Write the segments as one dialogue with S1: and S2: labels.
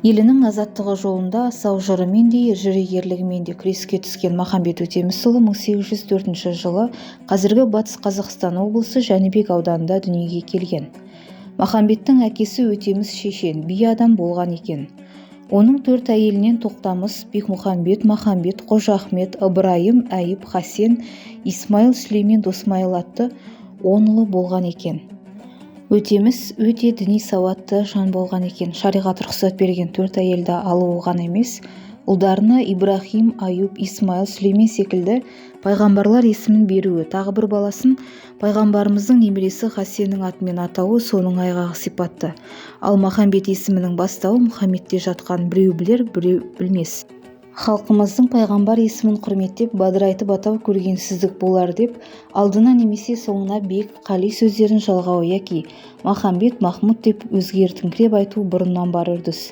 S1: Елінің азаттығы жолында асау жырымен де, ержүрек ерлігімен де күреске түскен Махамбет Өтемісұлы 1804 жылы қазіргі Батыс Қазақстан облысы Жәнібек ауданында дүниеге келген. Махамбеттің әкесі Өтеміс шешен, би адам болған екен. Оның төрт әйелінен Тоқтамыс, Бекмұхамбет, Махамбет, Қожа Ахмет, Ыбырайым, Әйіп, Хасен, Исмайыл, Сүлеймен, Досмайыл атты 10 ұлы болған екен. Өтеміс өте діни сауатты жан болған екен. Шариғат рұқсат берген төрт әйелді алуы ғана емес, ұлдарына Ибрахим, Аюб, Исмайыл, Сүлеймен секілді пайғамбарлар есімін беруі, тағы бір баласын пайғамбарымыздың немересі Хасеннің атымен атауы соның айғағы сипатты. Ал Махамбет есімінің бастауы Мұхаммедте жатқан біреу білер, біреу білмес. Халқымыздың пайғамбар есімін құрметтеп, бадырайтып атау көргенсіздік болар деп, алдына немесе соңына бек, қали сөздерін жалғау яки Махамбет, Махмұд деп өзгертіңкіреп айту бұрыннан бар үрдіс.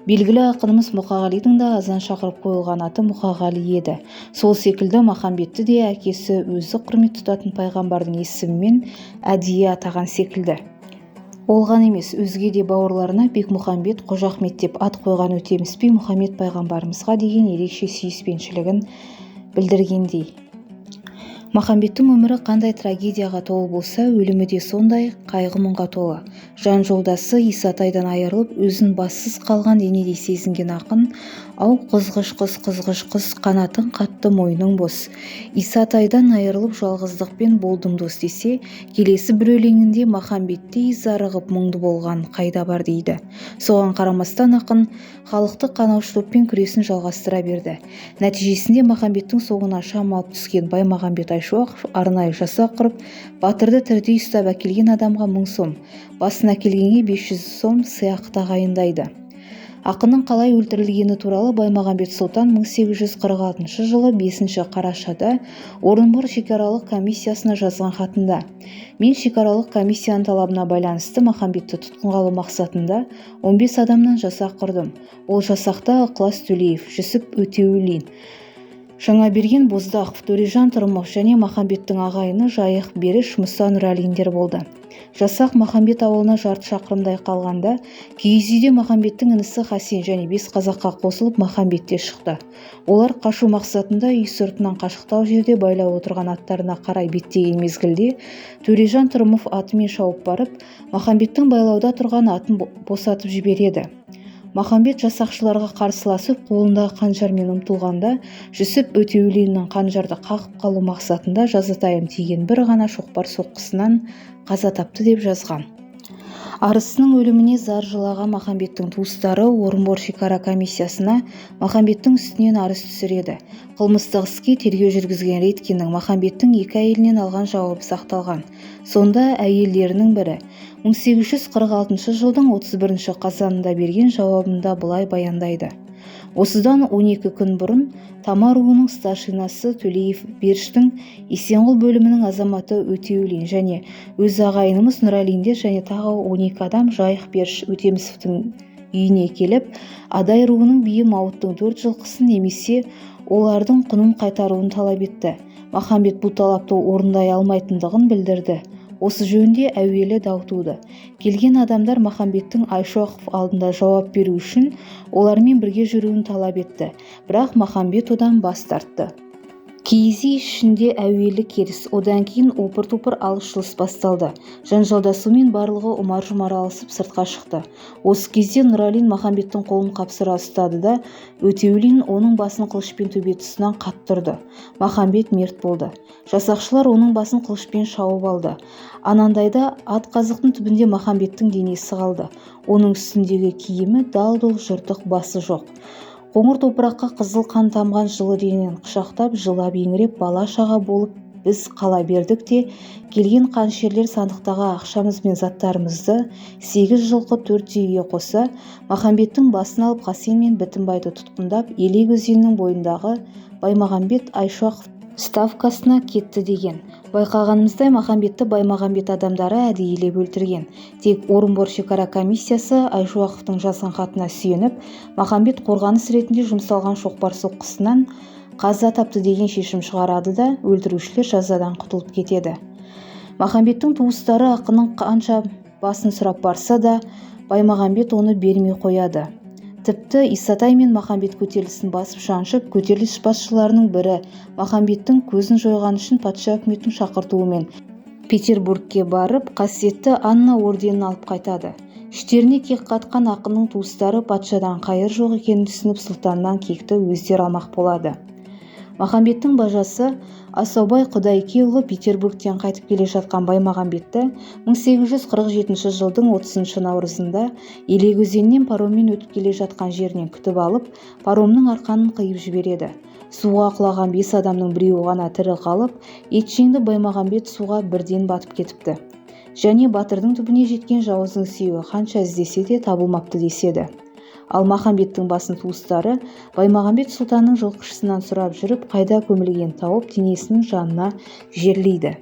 S1: Белгілі ақынымыз Мұқағалидың да азан шақырып қойылған аты Мұқағали еді. Сол секілді Махамбетті де әкесі өзі құрмет тұтатын пайғамбардың есімімен әдейі атаған секілді. Ол ғана емес, өзге де бауырларына Бекмұхамбет, Қожа Ахмет деп ат қойған Өтеміс би Мұхаммед пайғамбарымызға деген ерекше сүйіспеншілігін білдіргендей. Махамбеттің өмірі қандай трагедияға толы болса, өлімі де сондай қайғы-мұңға толы. Жан жолдасы Исатайдан айырылып, өзін бассыз қалған денедей сезінген ақын, «Ау, қызғыш қыз, қызғыш қыз, қанатың қатты, мойның бос. Исатайдан айырылып, жалғыздықпен болдым дос» десе, келесі бір өлеңінде Махамбеттей зарығып мұңды болған қайда бар дейді. Соған қарамастан ақын халықты қанаушы топпен күресін жалғастыра берді. Нәтижесінде Махамбеттің соңына шам алып түскен Баймағамбет Айшуақов арнайы жасақ құрып, батырды тірідей ұстап әкелген адамға 1000 сом, басын әкелгенге 500 сом сыйақы тағайындайды. Ақынның қалай өлтірілгені туралы Баймағамбет Сұлтан 1846 жылы 5 қарашада Орынбор шекаралық комиссиясына жазған хатында: «Мен шекаралық комиссияның талабына байланысты Махамбетті тұтқынға алу мақсатында 15 адамнан жасақ құрдым. Ол жасақта Ықылас Төлеев, Жүсіп Өтеулин, Жаңаберген Боздақов, Төрежан Тұрымов және Махамбеттің ағайыны Жайық Беріш, Мұса Нұралиндер болды. Жасақ Махамбет ауылына жарты шақырымдай қалғанда, киіз үйде Махамбеттің інісі Хасен және 5 қазаққа қосылып Махамбетте шықты. Олар қашу мақсатында үй сыртынан қашықтау жерде байлаулы тұрған аттарына қарай беттеген мезгілде Төрежан Тұрымов атымен шауып барып, Махамбеттің байлауда тұрған атын босатып жібереді. Махамбет жасақшыларға қарсыласып, қолындағы қанжармен ұмтылғанда, Жүсіп Өтеулиннің қанжарды қағып қалу мақсатында жазатайым тиген бір ғана шоқпар соққысынан қаза тапты» деп жазған. Арысының өліміне зар жылаған Махамбеттің туыстары Орынбор шекара комиссиясына Махамбеттің үстінен арыз түсіреді. Қылмыстық іске тергеу жүргізген Редькиннің Махамбеттің екі әйелінен алған жауабы сақталған. Сонда әйелдерінің бірі 1846 жылдың 31 қазанында берген жауабында былай баяндайды. Осыдан 12 күн бұрын Тама руының старшинасы Төлеев Беріштің Есенғұл бөлімінің азаматы Өтеулин және өз ағайынымыз Нұралиндер және тағы 12 адам Жайық Беріш Өтемісовтің үйіне келіп, Адай руының биі Мауыттың 4 жылқысын немесе олардың құнын қайтаруын талап етті. Махамбет бұл талапты орындай алмайтындығын білдірді. Осы жөнінде әуелі дау туды. Келген адамдар Махамбеттің Айшуақов алдында жауап беру үшін олармен бірге жүруін талап етті, бірақ Махамбет одан бас тартты. Киіз үй ішінде әуелі керіс, одан кейін опыр-топыр алыс-жұлыс басталды. Жанжалдасумен барлығы ұмар-жұмар алысып сыртқа шықты. Осы кезде Нұралин Махамбеттің қолын қапсыра ұстады да, Өтеулин оның басын қылышпен төбе тұсынан қатты ұрды. Махамбет мерт болды. Жасақшылар оның басын қылышпен шауып алды. Анандайда ат қазықтың түбінде Махамбеттің денесі қалды. Оның үстіндегі киімі дал-дұл жыртық, басы жоқ. Қоңыр топыраққа қызыл қан тамған жылы денен құшақтап, жылап еңіреп бала-шаға болып біз қала бердік те, келген қаншерлер сандықтағы ақшамыз бен заттарымызды 8 жылқы 4 түйеге қоса, Махамбеттің басын алып Хасен мен Бітімбайды тұтқындап, Елек өзенінің бойындағы Баймағамбет Айшуақов ставкасына кетті деген. Байқағанымыздай, Махамбетті Баймағамбет адамдары әдейілеп өлтірген. Тек Орынбор шекара комиссиясы Айшуақовтың жазған хатына сүйеніп, Махамбет қорғаныс ретінде жұмсалған шоқпар соққысынан қаза тапты деген шешім шығарады да, өлтірушілер жазадан құтылып кетеді. Махамбеттің туыстары ақынның қанша басын сұрап барса да, Баймағамбет оны бермей қояды. Тіпті Исатай мен Махамбет көтерілісін басып жаншып, көтеріліс басшыларының бірі Махамбеттің көзін жойған үшін патша үкіметінің шақыртуымен Петербургке барып, қасиетті Анна орденін алып қайтады. Іштеріне кек қатқан ақынның туыстары патшадан қайыр жоқ екенін түсініп, сұлтаннан кекті өздері алмақ болады. Махамбеттің бажасы Асаубай Құдайкеұлы Петербургтен қайтып келе жатқан Баймағамбетті 1847 жылдың 30 наурызында Елек өзенінен пароммен өтіп келе жатқан жерінен күтіп алып, паромның арқанын қиып жібереді. Суға құлаған 5 адамның біреуі ғана тірі қалып, етжеңді Баймағамбет суға бірден батып кетіпті. Және батырдың түбіне жеткен жауыздың сүйегі қанша іздесе де табылмапты деседі. Ал Махамбеттің басын туыстары Баймағамбет сұлтанның жылқышысынан сұрап жүріп, қайда көмілгенін тауып, денесінің жанына жерлейді.